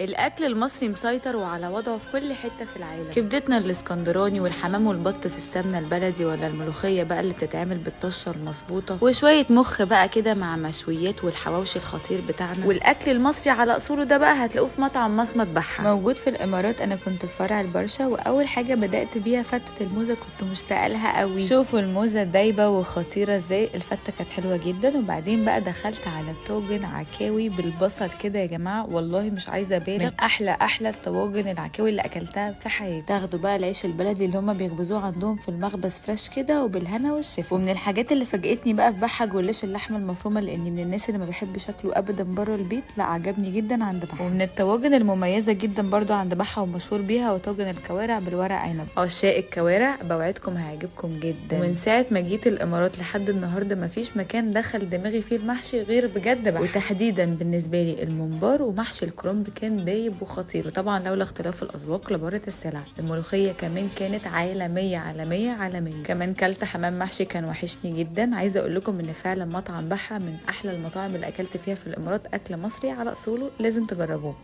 الاكل المصري مسيطر وعلى وضعه في كل حتة في العالم. كبدتنا الاسكندراني والحمام والبط في السمنة البلدي، ولا الملوخية بقى اللي بتتعمل بالطشه المظبوطه، وشوية مخ بقى كده مع مشويات والحواوشي الخطير بتاعنا. والاكل المصري على اصوله ده بقى هتلاقوه في مطعم مصمت بحه موجود في الامارات. انا كنت في فرع البرشا، واول حاجة بدات بيها فتة الموزه، كنت مشتاقة لها قوي. شوفوا الموزه دايبه وخطيرة ازاي، الفته كانت حلوة جدا. وبعدين بقى دخلت على طاجن عكاوي بالبصل كده يا جماعة، والله مش عايزه ابالغ، من احلى احلى الطواجن العكاوي اللي اكلتها في حياتي. تاخدوا بقى العيش البلدي اللي هما بيخبزوه عندهم في المخبز fresh كده، وبالهنا والشفا. ومن الحاجات اللي فاجئتني بقى في بحه جلاش اللحمة المفرومه، لاني من الناس اللي ما بحب شكله ابدا بره البيت، لا عجبني جدا عند بحه. ومن الطواجن المميزة جدا برضو عند بحه ومشهور بيها هو طاجن الكوارع بالورق عنب. عشاق الكوارع بوعدكم هيعجبكم جدا. ومن ساعة ما جيت الامارات لحد النهارده مفيش مكان دخل دماغي فيه المحشي غير بجد بحه، وتحديدا بالنسبة لي الممبار ومحشي الكرنب كان دايب وخطير. وطبعا لولا اختلاف الاذواق لبارت السلع. الملوخية كمان كانت عالمية عالمية عالمية. كمان كلت حمام محشي كان وحشني جدا. عايزه اقول لكم ان فعلا مطعم بحه من احلى المطاعم اللي اكلت فيها في الامارات، اكل مصري على اصوله، لازم تجربوه.